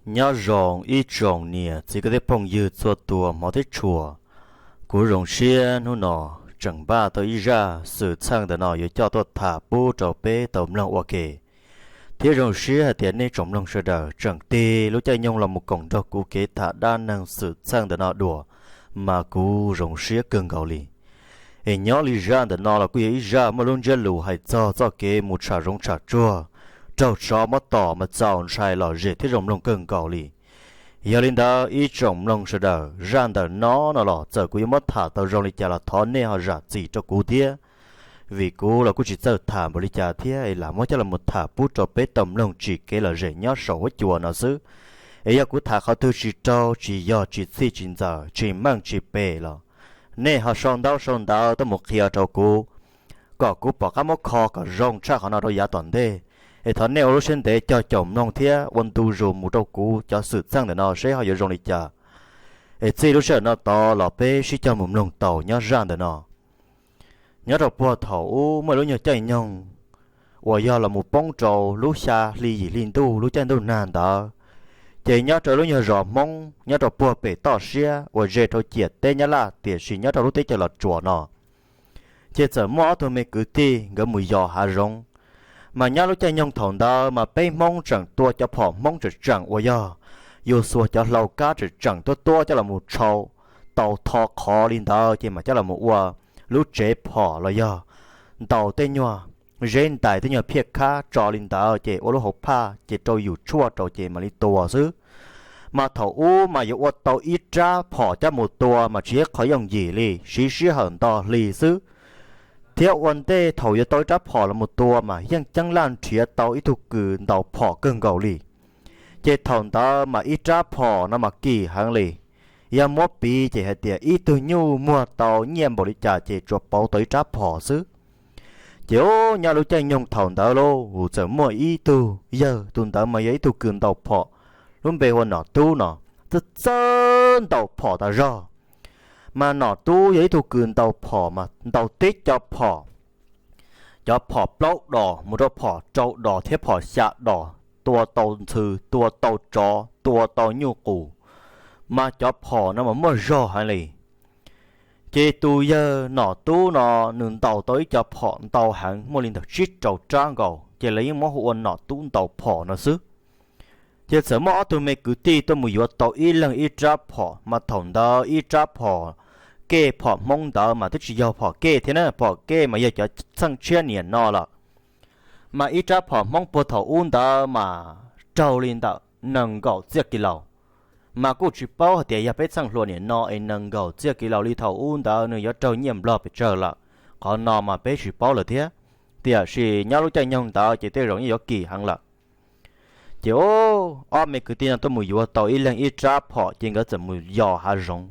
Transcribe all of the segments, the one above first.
Nyob zoo ib tsoom niam txiv kwv tij phooj ywg txhua tus hmov thiab tshua. Kuv zoo siab hnub no tseem npaj tau ib zaj xwm txheej ntawm no yuav coj tuaj tham pub rau peb tau mloog ua ke, thiab zoo siab hais tias nej tsoom mloog sawv daws tseem tig lub caij nyoog los mus koom nrog kuv kev tham dab neeg xwm txheej ntawm no dua, mas kuv zoo siab kawg nkaus li. Es nyob li zaj ntawm no los kuj yog ib zaj muaj lub ntsiab lus hais txog txoj kev mus tsham zoov tsham tsuag, raug tsov muab tom mas txaus ntshai lom zem thiab zoo mloog kawg nkaus li. Yog li ntawd ib tsoom mloog sawv daws, zaj ntawm no no los txawm kuv yuav muab tham tau zoo li cas los thov nej ho zam txim rau kuv thiab, vim kuv los kuj tsis txawj tham npaum li cas thiab es lam muab coj los tham pub rau peb tau mloog tsim kev lom zem nyob saum huab cua no xwb. Es yog kuv tham qhov twg tsis raug, tsis yog, tsis txhij tsis ntxaws, tsis meej tsis pem los nej ho sau ntaub sau ntawv tuaj mus qhia rau kuv, kom kuv pom qab muab kho kom zoo tshaj qhov no rau yav tom ntej. Es thov nej ua lub siab ntev cog caum mloog thiab ua ntu zus mus rau kuv cov xwm txheej ntawm no seb ho yuav zoo li cas. Es txij lub sij hawm no tod los peb sib cog mus mloog tau nyob zaj ntawm no. Nyob rau puag thaum ub muaj lub nyuag caij nyoog uas yog los mus poob rau lub xya hli yim hli ntuj lub caij ntuj nag ntawd, ces nyob rau lub nyuag zos Hmoob nyob rau puag pem toj siab uas ze rau ciam teb Nyab Laj tiam sis nyob rau lub teb chaws Los Tsuas no, ces txawm muaj ob tug me kwv tij nkawd mus yos hav zoov. Mas nyob lub caij nyoog thaum ntawd mas peb Hmoob tseem tua cov phom Hmoob tseem tseem uas yog yus xuas cov hlau kab tseem tseem tuab tuab coj los mus tshau tau tho qhov li ntawd ces mam coj los mus ua lub tsev phom los yog ntaus tej nyuag zeb ntais tej nyuag phiaj khab tso li ntawd ces ua lub hauv phaj ces rau yus tshuaj rau ces mam li tua xwb. Mas thaum ub mas yuav ua tau ib rab phom coj mus tua mas tsis yog qhov yooj yim li, siv sij hawm nto hli xwb. Thiab ua ntej thaum yuav tau ib rab phom los mus tua mas yeej ceeb laj nrhiav tau ib tug kws ntaus phom kawg nkaus li. Ces thaum ntawd mas ib rab phom no mas kim heev li. Yog muab piv ces hais tias ib tug nyuj muag tau nyiaj npaum li cas ces tsuas pauv tau ib rab phom xwb. Ces ub, nyob lub caij nyoog thaum ntawd lauj, txawm muaj ib tug yawg, tus ntawd mas yog ib tug kws ntaus phom, lub npe hu ua Nom Tub no, txawj txawj ntaus phom tas zog. Mas Nom Tub yog ib tug kws ntaus phom mas ntaus tib co phom, cov phom plaub dos mus rau phom rau dos thiab phom xya dos, tua tau ntxhw, tua tau tsov, tua tau nyuj qus, mas cov phom no mas muaj zog heev li. Ces tus yawg Nom Tub no nws ntaus tau ib co phom ntau heev, muaj li ntawm tsib rau rab nkaus, ces lawv yeej muab hu ua Nom Tub ntaus phom no xwb. Ces txawm muaj ob tug me kwv tij tuaj mus yuav tau ib leeg ib rab phom, mas thaum ntawd ib rab phom kej phom Hmoob ntawd mas twb tsis yog phom kej thiab na, phom kej mas yog cov txheej tshiab niam no lawm. Mas ib rab phom Hmoob puag thaum ub ntawd mas raug li ntawm nees nkaum txhiab kis laus. Mas kuj tsis paub hais tias yog peb txheej hluas niam no es nees nkaum txhiab kis laus li thaum ub ntawd nws yuav raug nyiaj Nplog pes tsawg lawm, qhov no mas peb tsis paub lawm thiab. Tiam sis nyob lub caij nyoog ntawd ces tej zaum yeej yuav kim heev lawm. Ces ub, ob me kwv tij no tuaj mus yuav tau ib leeg ib rab phom ces nkawd txawm mus yos hav zoov.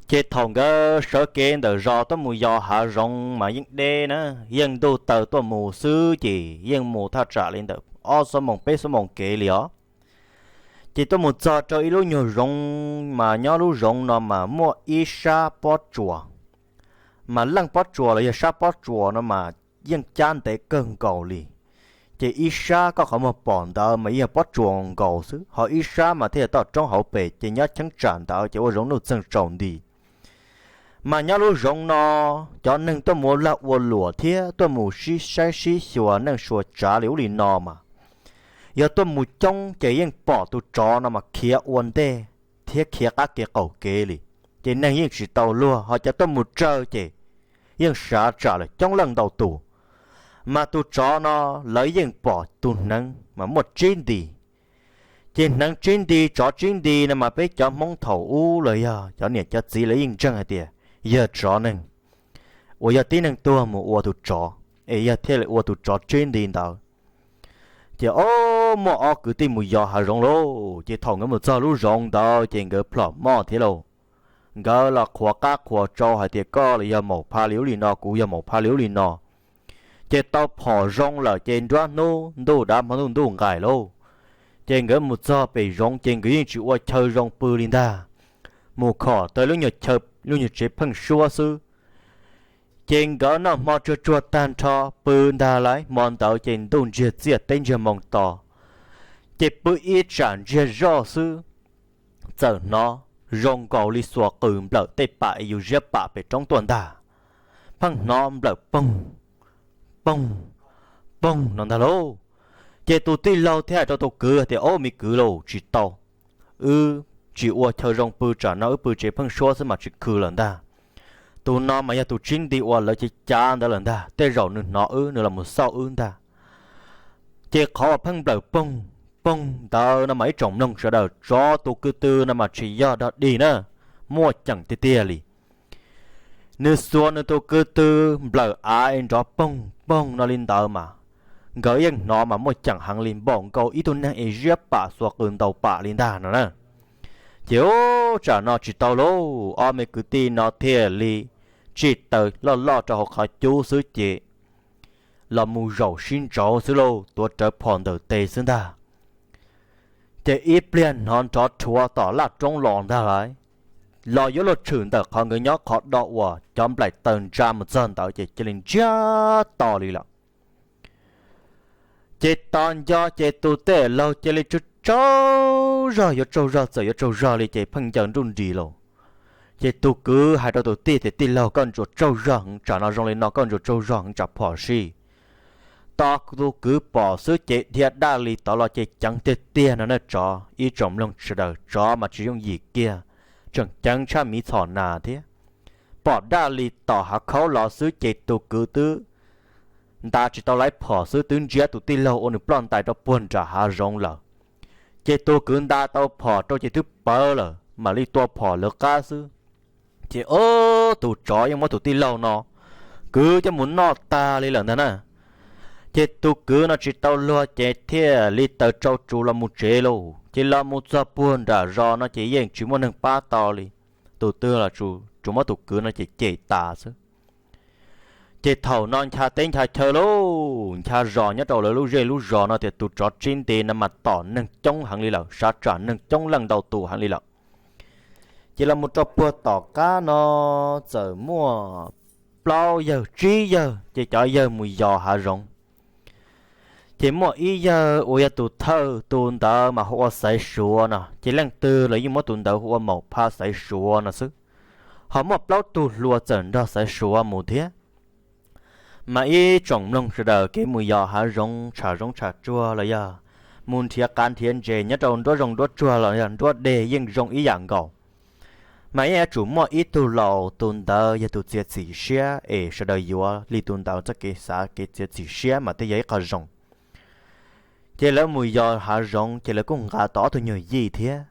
Ces thaum nkawd sawv kev ntawm zos tuaj mus yos hav zoov mas yeej deb na, yeej ntuj taw tuaj mus xwb ces yeej mus thaj tsam li ntawm ob xuab moos peb xuab moos kev li os. Ces tuaj mus txog rau ib lub nyuag zoov, mas nyob lub zoov no mas muaj ib sab pob tsuas. Mas leej pob tsuas los yog sab pob tsuas no mas yeej cab ntev kawg nkaus li. Ces ib sab koj qhov muag pom ntawd mas yeej yog pob tsuas nkaus xwb, ho ib sab mas thiaj yog toj roob hauv pes, ces nyob cheeb tsam ntawd ces ua zoov nuj txeeg tsaus nti. Mas nyob lub zoov no, cov neeg tuaj mus ua lag ua luam thiab tuaj mus sib saib sib xyuas neej sua tsav li ub li no mas, yog tuaj mus coob ces yeej pom tus tsov no mas khiav ua ntej thiab khiav qab kev qaum kev li, ces neeg yeej tsis tau luag, ho cov tuaj mus tsawg ces yeej sav tsam lawm coob leej ntau tus. Mas tus tsov no lawv yeej pom tus hneev mas muaj tsib nti. Ces hneev tsib nti, tsov tsib nti no mas peb cov Hmoob thaum ub los yog cov niam cov txiv lawv yeej ntseeg hais tias yog tsov neeg, uas yog tib neeg tuag mus ua tus tsov, es yog thiaj li ua tus tsov tsib nti ntawd. Ces ob, muaj ob kwv tij mus yos hav zoov lauj, ces thaum nkawd mus txog lub zoov ntawd ces nkawd plhom moj thiab lauj. Nkawd los qhuas qab qhuas tsau hais tias koj los yog maum pha li ub li no, kuv yog maum pha li ub li no. Ces tau phom zoo lawm ces nruab hnub ntuj dav hmo ntuj ntuj nqaim lauj. Ces nkawd mus txog pem zoov ces nkawd yeej tsis ua chaw zoo pw li ntag, mus khom tau lub nyuag chaw, lub nyuag tsev pheeb suab xwb. Ces nkawd noj hmo tsuag tsuag tag nrho pw ntag lauj, hmo ntawd ces ntuj ntsiag txiaj teb ntsiag moo to. Ces pw ib tsam ntsiag zoj xwb, txawm hnov zoo nkaus li xuas qws nplawm tej pam es yus ziab pam pem roob tuaj ntag. Pheej hnov nplawm poog, poog, poog no ntag lauj. Ces tus tij laug thiaj hais rau tus kwv tias, Ob, me kwv lauj, tsis tau, wb tsis ua chaw zoo pw, tsam no wb pw tsev pheeb suab xwb mas tsis khw lawm ntag. Tus no mas yog tus tsib nti uas lawv cav cav ntawd lawm ntag, tej zaum nws hnov wb, nws los mus xauj wb ntag. Ces qhov uas pheej nplawm poog, poog ntawd no mas ib tsoom mloog sawv daws, tsov tus kwv tw no mas tsis yog dog dig na, muaj ceem tiag tiag li. Nws xuas nws tus kwv tw nplawm av es nrov poog poog no li ntawd mas nkawd yeej hnov mas muaj ceem heev li, npaum nkaus ib tug neeg es ziab pam xuas qws ntaus pam li ntag no na. Ces ub, tsam no tsis tau lauj, ob me kwv tij no thiaj li tsim taws loj loj rau hauv qhov cub xwb ces los mus zaum sib ntsauv xwb lauj, tuav rawv phom ntawm tes xwb ntag. Ces ib pliag hnov nrov rhuav tom laj roob los ntag lauj, los yuav luag tshwm ntawm qhov nkawd nyob qhov do uas cov nplaim taws ntsa mus txog ntawd ces cia li ntsiag to li lawm. Ces tos nco ces tus tij laug cia li tsaug tsaug zog, yuav tsaug zog txawm yuav tsaug zog li ces pheej ncaws nruj nris lauj. Ces tus kwv hais rau tus tij tias, Tij laug, koj ntsuas tsaug zog heev, tsam no zoo li no koj ntsuas tsaug zog heev tsam phom sij. Tos tus kwv pom xwb ces dhia daj li tod los ces ceev tiag tiag no na tsov, ib tsoom mloog sawv daws, tsov mas tsis yooj yim kiag, tseem ceev tshaj miv txhom nas thiab. Pom daj li tom hav khaub los xwb ces tus kwv twb nta tsis tau lawv phom xwb twb ntsiab tus tij laug ua nws ploj ntais rau puag nram hav zoov lawm. Ces tus kwv nta tau phom rau ces twb pawv lawm mam li tua phom lawv qab xwb. Ces ob tus tsov yeej muab tus tij laug no kwv coj mus noj tag li lawm ntag na. Ces tus kwv no tsis tau luag ces thiaj li taws tsau tsuv los mus tsev lauj. Ces los mus txog puag nram zos no ces yeej tsis muaj neeg pab tau li. Tus twg los tsuas muab tus kwv no ces cem tas xwb. Ces thaum no ncha teb ncha chaw lauj, ncha zos nyob rau lawv lub zej lub zos no tias tus tsov tsib nti no mas tom neeg coob heev li lawm, sav tsam neeg coob leej ntau tus heev li lawm. Ces los mus rau puag tom qab no txawm muaj plaub yawg tsib yawg ces cov yawg mus yos hav zoov. Ces muaj ib yawg uas yog tus thawj tus ntawd mas hu ua Xaiv Suav no, ces leej twg los yeej muab tus ntawd hu ua Maum Pha Xaiv Suav no xwb. Ho muaj plaub tug hluas txawm nrog Xaiv Suav mus thiab. Mas ib tsoom mloog sawv daws, kev mus yos hav zoov tsham zoov tsham tsuag los yog mus nrhiav qav nrhiav ntses nyob rau nruab zoov nruab tsuag los yog nruab deg yeej zoo ib yam nkaus. Mas yeej yuav tsum muaj ib tug laus, tus ntawd yog tus txiav txim siab es sawv daws yuav li tus ntawd txoj kev xav kev txiav txim siab mas thiaj yog ib qho zoo. Ces lawv mus yos hav zoov ces lawv kuj nqa tau ob tug nyuag yij thiab.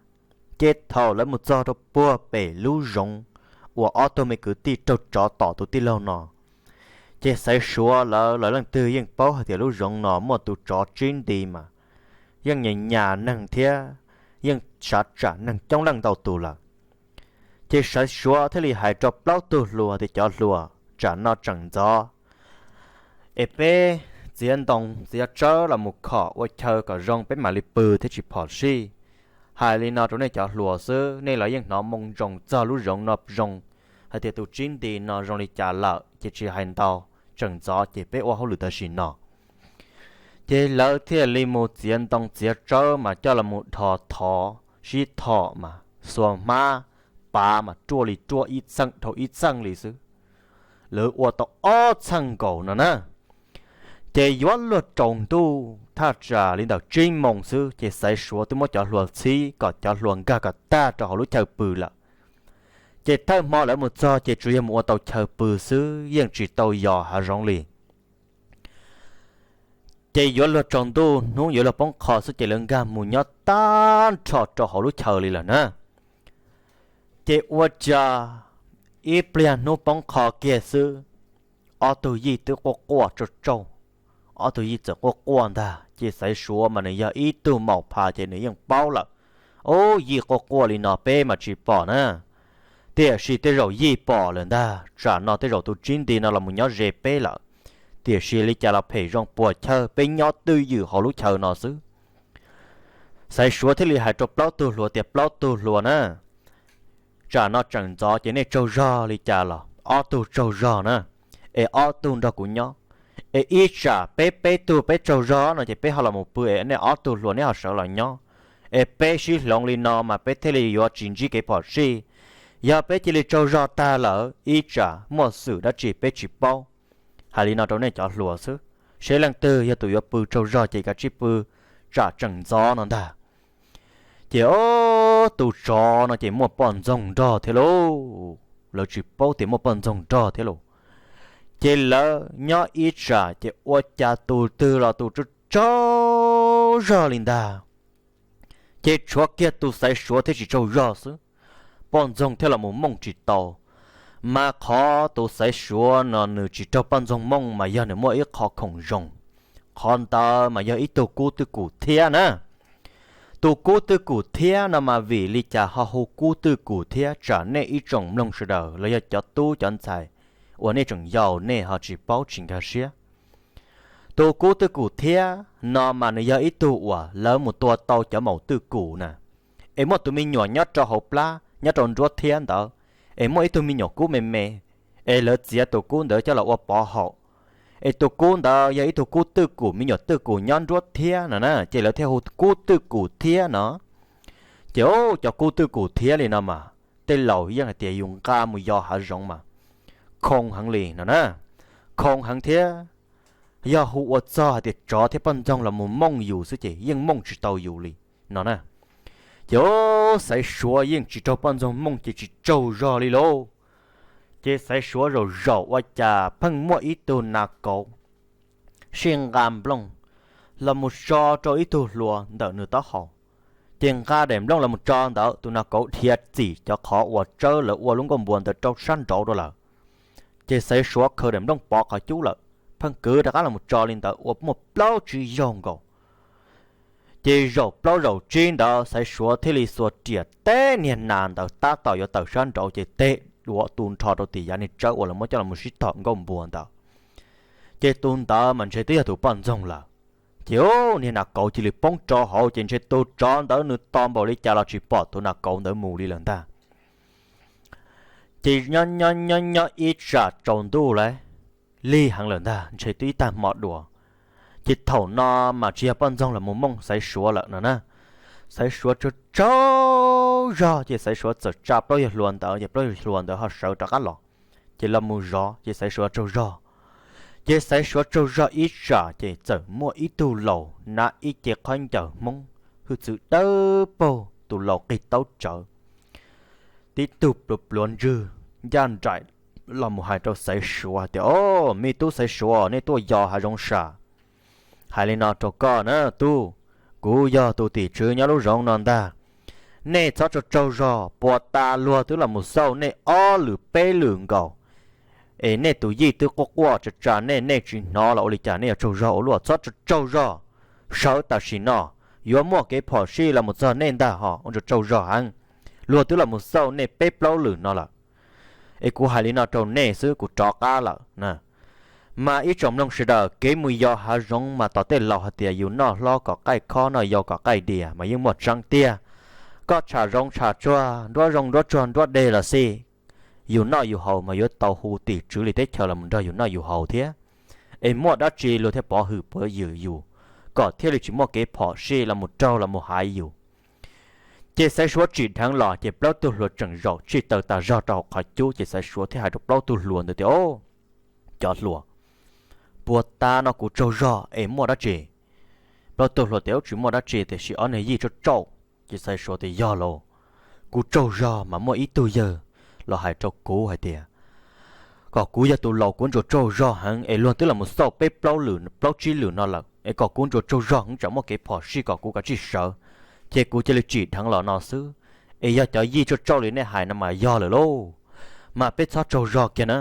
Ces thaum lawv mus txog rau puag pem lub zoov uas ob tug me kwv tij raug tsov tom tus tij laug no, ces Xaiv Suav lawv, lawv leej twg yeej paub hais tias lub zoov no muaj tus tsov tsib nti mas yeej nyas nyas neeg thiab yeej sav tsam neeg coob leej ntau tus lawm. Ces Xaiv Suav thiaj li hais rau plaub tug hluas tias, Cov hluas, tsam no tseem ntxov es peb txiav ntoo txiav tsawb los mus khom ua chaw kom zoo peb mam li pw thiab tsis phom sij. Hais li no rau nej cov hluas xwb, nej los yeej hnov moo ntsoos txog lub zoov no zoo, hais tias tus tsib nti no zoo li cas lawm, ces tsis hais ntau, tseem ntxov ces peb ua hauj lwm tam sim no. Ces lawv thiaj li mus txiav ntoo txiav tsawb mas coj los mus dhos thov sib thom mas xuas hmab pav mas ruaj li ruaj ib txheej dhau ib txheej li xwb. Lawv ua tau ob txheej nkaus no na. Ces yuav luag tsaus ntuj thaj tsam li ntawm tsib moos xwb ces Xaiv Suav twb muab cov hluas txhib kom cov hluas nkag kom tag rau hauv lub chaw pw lawm. Ces thawj hmo lawv mus txog ces tsuas yog mus ua tau chaw pw xwb, yeej tsis tau yos hav zoov li. Ces yuav luag tsaus ntuj hnub yuav luag poob qho xwb ces lawv nkag mus nyob tag nrho rau hauv lub chaw li lawm na. Ces ua cas ib pliag hnub poob qho kiag xwb, ob tug yij twb quaj quaj tsauj tsauj. Ob tug yij txawm quaj quaj ntag, ces Xaiv Suav mas nws yog ib tug maum pha ces nws yeej paub lawm. Ub, yij quaj quaj li no peb mas tsis pom na, tiam sis tej zaum yij pom lawm ntag, tsam no tej zaum tus tsib nti no los mus nyob ze peb lawm, tiam sis li cas los phem zoo puas chawj peb nyob twj ywm hauv lub chaw no xwb. Xaiv Suav thiaj li hais rau plaub tug hluas tias, Plaub tug hluas na, tsam no tseem ntxov ces nej tsaug zog li cas los ob tug tsaug zog na, es ob tug nrog kuv nyob. Es ib tsam peb peb tug peb tsaug zog no ces peb ho los mus pw es nej ob tug hluas neb ho sawv los nyob, es peb sib hloov li no mas peb thiaj li yuav tsis ntsib kev phom sij. Yog peb cia li tsaug zog tag lawm ib tsam muaj xwm dab tsi peb tsis paub. Hais li no rau nej cov hluas xwb, seb leej twg yog tus yuav pw tsaug zog ces kav tsij pw tsam tseem ntxov no ntag. Ces ob tug tsov no ces muaj poj ntxoog nrog thiab lauj, lawv tsis paub tias muaj poj ntxoog nrog thiab lauj. Ces lawv nyob ib tsam ces ua cas tus twg los tus tsaug tsaug zog li ntag. Ces tshuav kiag tus Xaiv Suav thiaj tsis tsaug zog xwb, poj ntxoog thiaj los mus mooj tsis tau. Mas qhov tus Xaiv Suav no nws tsis raug poj ntxoog mooj mas yog nws muaj ib qho khoom zoo, qhov ntawd mas yog ib tug kub twj kum thiab na. Tus kub twj kum thiab no mas vim li cas ho hu kub twj kum thiab tsam nej ib tsoom mloog sawv daws los yog cov tub cov ntxhais uas nej tseem yau nej ho tsis paub tsis nkag siab. Tus kub twj kum thiab no mas nws yog ib tug uas lawv mus tua tau cov maum twj kum na, es muaj tus me nyuam nyob rau hauv plab nyob rau nruab thiab ntawd, es muaj ib tug me nyuam kub me me, es lawv txiav tus kub ntawd coj los ua pov haum. Es tus kub ntawd yog ib tug kub twj kum, me nyuam twj kum nyob nruab thiab no na, ces lawv thiaj hu kub twj kum thiab no. Ces cov kub twj kum thiab li no mas tej laus yeej hais tias yus nqa mus yos hav zoov mas khoo heev li no na, khoo heev thiab. Yog hu ua txog hais tias tsov thiab poj ntxoog los mus mooj yus xwb ces yeej mooj tsis tau yus li no na. Ces Xaiv Suav yeej tsis raug poj ntxoog mooj ces tsis tsaug zog li lauj. Ces Xaiv Suav zaum zaum ua cas pheej muaj ib tug nas kauv sij nqa nplooj los mus tso rau ib tug hluas ntawm nws taub hau. Ces nqa daim nplooj los mus tso ntawd, tus nas kauv dhia txim cov qhov uas tsawb lawv ua lub nkuaj npua ntawd rau sab nraud rau lawm. Ces Xaiv Suav khaws daim nplooj pov qhov cub lawm, pheej kwv rov qab los mus tso li ntawd ua muaj plaub tsib zaug nkaus. Ces zaum plaub zaum tsib ntawd Xaiv Suav thiaj li xuas riam teb niag nas ntawd tab tom yuav tawm sab nraud ces teg duav tu nrho rau tim yav niag tsawb uas lawv muab coj los sib tom nkuaj npua ntawd. Ces tus ntawd mas ntshe twb yog tus poj ntxoog lawm. Ces niag nas kauv cia li poob rau hauv ces ntshe tus tsov ntawd nws tos npaum li cas los tsis pom tus nas kauv ntawd mus li lawm ntag. Ces nyob nyob ib tsam tsaus ntuj lawm, lig heev lawm ntag, ntshe twb ib tag hmo dua. Ces thaum no mas tsis yog poj ntxoog los mus mooj Xaiv Suav lawm no na. Xaiv Suav tsaug tsaug zog ces Xaiv Suav txawm tsa plaub yawg hluas ntawd ces plaub yawg hluas ntawd ho sawv rov qab los. Ces los mus zov ces Xaiv Suav tsaug zog. Ces Xaiv Suav tsaug zog ib tsam ces txawm muaj ib tug laus hnav ib ce khaub ncaws Hmoob hwj txwv dawb paug, tus laus qig taub tsawv, tib tug pluav pluav ntswg ncaj nraim los mus hais rau Xaiv Suav hais tias, Au, me tub Xaiv Suav, nej tuaj yos hav zoov sam? Hais li no rau koj na tub, kuv yog tus tim tswv nyob lub zoov no ntag. Nej txhob tsaug tsaug zog, puas tas luag twb los mus xauj nej ob lwm peb lwm nkaus, es nej tus yij twb quaj quaj tsa tsa nej, nej tsis hnov los ua li cas nej yuav tsaug zog ua luaj? Txhob tsaug tsaug zog, sawv tam sim no, yuav muaj kev phom sij los mus txog nej ntag hos, ua tsaug tsaug zog heev. Luag twb los mus xauj nej peb plaub lwm no lawm. Es kuv hais li no rau nej xwb, kuv rov qab lawm na. Mas ib tsoom mloog sawv daws, kev mus yos hav zoov mas tos tej laus hais tias yus noj hlob kom qaij khob, noj yau kom qaij dias mas yeej muaj tseeb tiag. Koj tsham zoov tsham tsuag, nruab zoov nruab tsuag nruab deg los xij, yus noj yus haus mas yuav tau hu tim tswv li teb chaws los mus nrog yus noj yus haus thiab. Es muaj dab tsi luag thiaj pov hwm pov yws yus, kom thiaj li tsis muaj kev phom sij los mus raug los mus haiv yus. Ces Xaiv Suav tsim dheev los ces plaub tug hluas tseem zaum tsij taws tas zog rau hauv qhov cub ces Xaiv Suav thiaj hais rau plaub tug hluas ntawd tias, Au, cov hluas, puas tas no kuv tsaug zog es muaj dab tsi? Plaub tug hluas tias, Tsis muaj dab tsi, tiam sis ob niag yij tsaug tsaug. Ces Xaiv Suav tias, Yog lauj, kuv tsaug zog mas muaj ib tug yawg los hais rau kuv hais tias kom kuv yog tus laus kuv ntsuas tsaug zog heev es luag twb los mus xauj peb plaub lwm plaub tsib lwm no lawm es kom kuv ntsuas tsaug zog heev tsam muaj kev phom sij kom kuv kav tsij sawv, ces kuv cia li tsim dheev los no xwb. Es yog cov yij tsaug tsaug li nej hais no mas yog lawm lauj, mas peb txhob tsaug zog kiag na.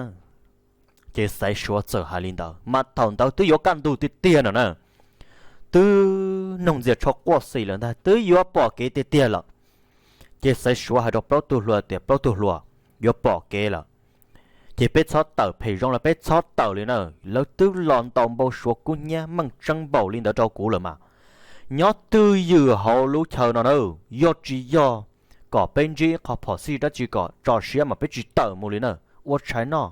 Ces Xaiv Suav txawm hais li ntawd mas thaum ntawd twb yuav kaj ntug tiag tiag no na, twb noog ntxias tsho quaj xis lawm ntag, twb yuav pom kev tiag tiag lawm. Ces Xaiv Suav hais rau plaub tug hluas tias, Plaub tug hluas, yuav pom kev lawm, ces peb txhob tawm phem zoo lawm, peb txhob tawm li na. Lawv twb los ntaus npau suav kub hnyiab meej tseeb npaum li ntawd rau kuv lawm mas, nyob twj ywm hauv lub chaw no na, yog tsis yog kom peb ntsib qhov phom sij dab tsi kom tso siab mas peb tsis tawm mus li na. Ua tshais noj,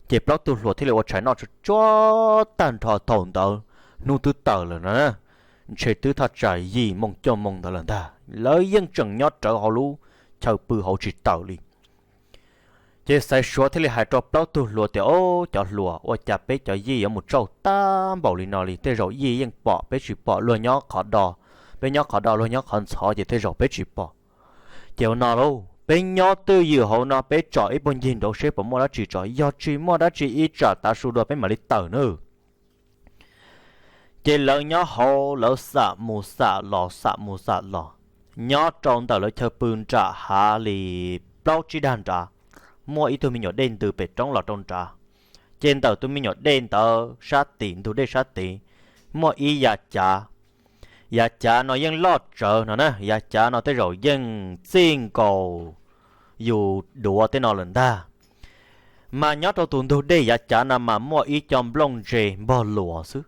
Ces plaub tug hluas thiaj li ua tshais noj tsuag tsuag tag nrho thaum ntawd, hnub twb tawm lawm no, ntshe twb thaj tsam yim moo cuaj moo ntawd lawm ntag. Lawv yeej tseem nyob rawv hauv lub chaw pw hauv tsis tawm li. Ces Xaiv Suav thiaj li hais rau plaub tug hluas tias, Au, cov hluas, ua cas peb cov yij yuav mus tsauj tag npaum li no li? Tej zaum yij yeej pom peb tsis pom, luag nyob qhov do, peb nyob qhov do, luag nyob qhov ntxhov, ces tej zaum peb tsis pom. Ces ua no lauj, peb nyob twj ywm hauv no, peb tsom ib puag ncig nraud seb puas muaj dab tsi tso. Yog tsis muaj dab tsi ib tsam tav su dua peb mam li tawm nawb. Ces lawv nyob hauv, lawv xam mus xam los, xam mus xam los, nyob rau ntawm lawv chaw pw nram hav li plaub tsib dag nrad, muaj ib tug me nyuam dej ntws pem roob los rau nrad. Ces ntawm tus me nyuam dej ntawd sab tid, ntug dej sab tid, muaj ib yav cav. Yav cav no yeej loj tsawv no na, yav cav no tej zaum yeej txij nkaus yus duav tej no lawm ntag. Mas nyob rau tus ntug dej yav cav no mas muaj ib co nplooj ntse npog luas xwb,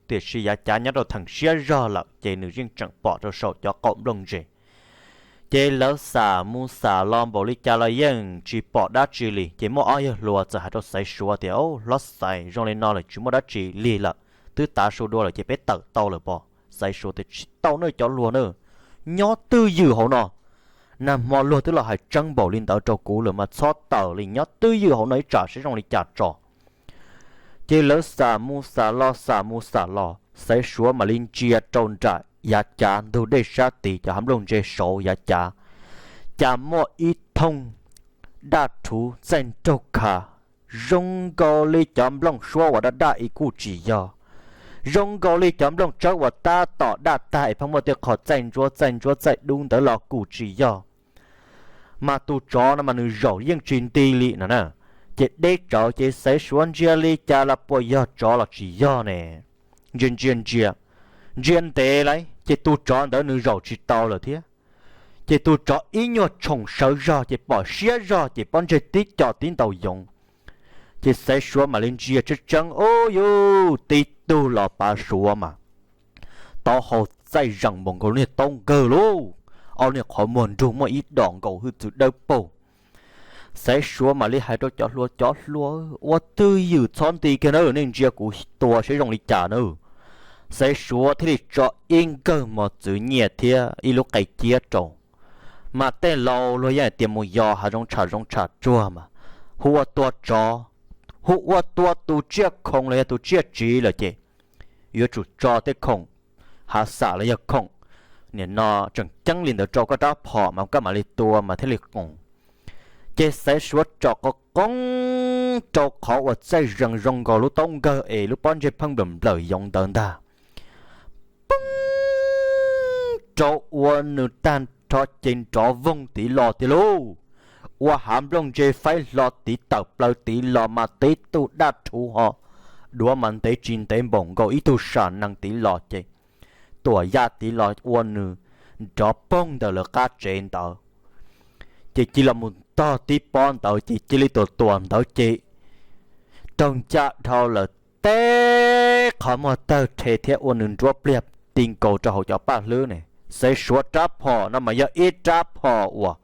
tiam sis yav cav nyob rau theem siab zog lawm ces nws yeej tseem pom rau saum cov qaum nplooj ntse. Ces lawv xam mus xam los npaum li cas los yeej tsis pom dab tsi li. Ces muaj ob yawg hluas txawm hais rau Xaiv Suav tias, Au, hlob Xaiv, zoo li no lawm tsis muaj dab tsi li lawm, twb tav su dua lawm ces peb tawm tau lawm pob? Xaiv Suav tias, Tsis tau nawb cov hluas nawb, nyob twj ywm hauv no. Nag hmo luag twb los hais tseeb npaum li ntawd rau kuv lawm mas txhob tawm li, nyob twj ywm hauv no ib tsam seb zoo li cas tso. Ces lawv xam mus xam los, xam mus xam los, Xaiv Suav mam li ntsia rau nram yav cav ntug dej sab tid, cov hav nplooj ntse saud yav cav, cas muaj ib thooj daj rhuv txaij nraug khav, zoo nkaus li cov nplooj suab uas daj daj ib kuj tsis yog, zoo nkaus li cov nplooj tsawb uas tab tom daj tag es pheej muaj tej qho txaij ntsuab txaij ntsuab txaij dub ntawd los kuj tsis yog. Mas tus tsov no mas nws zaum yeej tsis nti li no na. Ces deb tsawv ces Xaiv Suav ntsia li cas los puas yog tsov los tsis yog ne. Ntsia ntsia ntsia, ntsia ntev lawm ces tus tsov ntawd nws zaum tsis tau lawm thiab. Ces tus tsov ib nyuag tshoom sawv zog ces pom siab zog ces pob ntseg tib co tib ntaus yoov. Ces Xaiv Suav mam li ntsia tseeb tseeb, ub yuj, tib tug los pav Suav mas taub hau txaij zees npaum nkaus niag taub nkawg lauj, ob niag qhov muag nrug muaj ib dos nkaus hwj txwv dawb paug. Xaiv Suav mam li hais rau cov hluas, Cov hluas, ua twj ywm txhob nti kiag na, nej ntsia kuv tua seb zoo li cas na. Xaiv Suav thiaj li tso ib nkawg mos txwv nyiaj thiab ib lub qe ciab rau. Mas tej laus luag yeej hais tias mus yos hav zoov tsham zoov tsham tsuag mas, hu ua tua tsov, hu ua tua tus tsiaj khoom los yog tus tsiaj tsiv lawm ces yuav tsum tso tej khoom hav xam los yog khoom nim no tseem ceeb li ntawd rau koj rab phom mas koj mam li tua mas thiaj li qoos. Ces Xaiv Suav tsom qo qoob rau qhov uas txaij zees zoo nkaus lub taub nkawg es lub pob ntseg pheej nplawm nplawm yoov ntawd ntag. Poob rau ua nws tag nrho ces nrov voog tid los tiag lauj. Ua hav nplooj ntse faib hlo tid tawm plaws tid los mas tib tug daj rhuv ho duav mas ntev tsis ntev npaum nkaus ib tug sam nees tid los ces tuam yaj tid los ua nws nrov poog ntawm lawv qab tsev ntawd. Ces cia li mus tog tib pob ntawd ces cia li tuam tuam ntawd ces raug ncaj dhau lawm teb qhov muag tawg rhe thiab ua nws nruab pliag ti nkaus rau hauv cov paj hlwb ne. Xaiv Suav rab phom no mas yog ib rab phom uas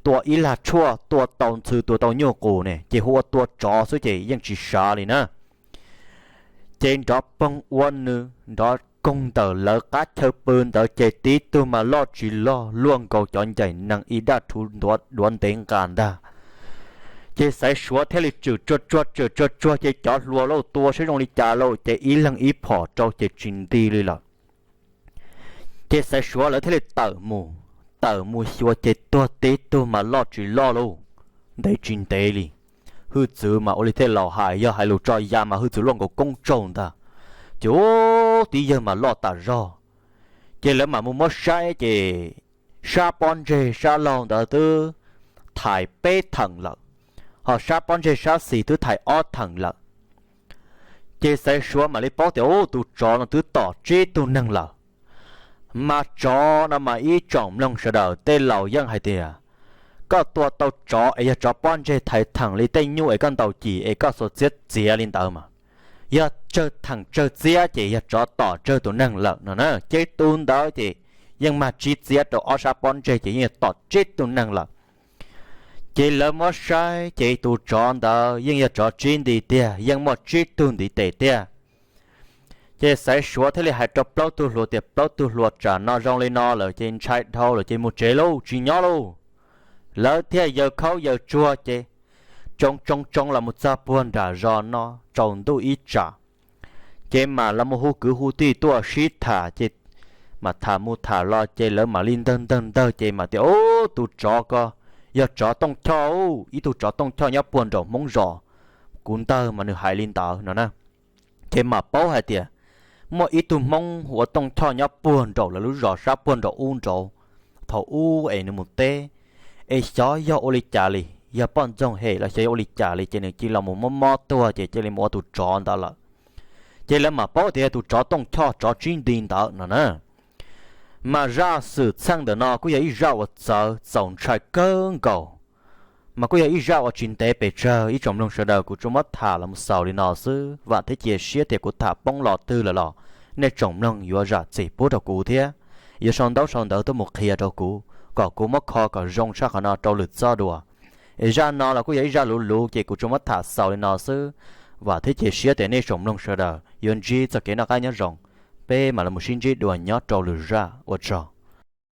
tua ib lag tshuaj tua tau ntxhw tua tau nyuj qus ne, ces hu ua tua tsov xwb ces yeej tsis sav li na. Ces nrov poog ua nws nrov koog ntawm lawv qab chaw pw ntawd ces tib tug mas loj tsis loj luaj nkaus cov ncaim nees ib daj rhuv duav ntev nqa ntag. Ces Xaiv Suav thiaj li tswm tsuag tsuag tswm tsuag tsuag ces cov hluas lauj tua seb zoo li cas lauj ces ib leeg ib phom rau ces tsis nti li lawm. Ces Xaiv Suav lawv thiaj li tawm mus, tawm mus xyuas ces tuag tib tug mas loj tsis loj lauj, ntev tsis ntev li. Hwj txwv mas ua li tej laus hais yog hais lus tso ya mas hwj txwv luaj nkaus koob tsaug ntag. Ces ub tib yawg mas loj tas zog. Ces lawv mam mus muab saib ces sab pob ntseg sab laug ntawd twb thais peb theem lawm, ho sab pob ntseg sab xis twb thais ob theem lawm. Ces Xaiv Suav mam li paub tias ub tus tsov no twb tom tsib tug neeg lawm. Mas tsov no mas ib tsoom mloog sawv daws tej laus yeej hais tias koj tua tau tsov es yog tsov pob ntseg thais theem li tej nyuj es koj ntaus cim es koj xuas txiab txiav li ntawd mas, yog tsawg theem tsawg txiab ces yog tsov tom tsawg tus neeg lawm no na. Ces tus ntawd ces yeej mag tsib txiab rau ob sab pob ntseg ces yeej tom tsib tug neeg lawm. Ces lawv muab saib ces tus tsov ntawd yeej yog tsov tsib nti tiag, yeej muaj tsib tug ntiv tes tiag. Ces xaiv suav thiaj li hais rau plaub tug hluas tias, Plaub tug hluas, tsam no zoo li no lawm ces ntshai dhau lawm ces mus tsev lauj, tsis nyob lauj. Lawv thiaj yaws khaub yaws tsuag ces tsoo tsoo tsoo los mus txog puag nram zos no tsaus ntuj ib tsam. Ces mam los mus hu kwv hu tij tuaj sib tham ces mam tham mus tham los ces lawv mam li ntawg ntawg ntawg ces mam tias, Ub, tus tsov ko yog tsov Tooj Choj, ib tug tsov Tooj Choj nyob puag nraum Hmoob zos. Kuv ntawg mas nws hais li ntawd no na. Ces mam paub hais tias muaj ib tug Hmoob hu ua Tooj Choj nyob puag nraum lawv lub zos sab puag nraum ub nraud. Thaum ub es nws mus teb es xyov yog ua li cas li, yog poj ntxoog hem los xyov yog ua li cas li ces nws cia li los mus mob mob tuag ces cia li mus ua tus tsov ntawd lawm. Ces lawv mam paub tias yog tus tsov Tooj Choj tsov tsib nti ntawd no na. Mas zaj xwm txheej ntawm no kuj yog ib zaj uas txawv txaus ntshai kawg nkaus, mas kuj yog ib zaj uas tsis ntev pes tsawg. Ib tsoom mloog sawv daws, kuv tsuas muab tham los mus xaus li no xwb, vam thiab cia siab tias kuv tham poob los twg lawm los nej tsoom mloog yuav zam txim pub rau kuv thiab yuav sau ntaub sau ntawv tuaj mus qhia rau kuv kom kuv muab kho kom zoo tshaj qhov no rau lwm txoj dua. Es zaj no los kuj yog ib zaj luv luv ces kuv tsuas muab tham xaus li no xwb, vam thiab cia siab tias nej tsoom mloog sawv daws yuav ntsib txoj kev noj qab nyob zoo. Peb mam los mus sib ntsib dua nyob rau lwm zaj, ua tsaug.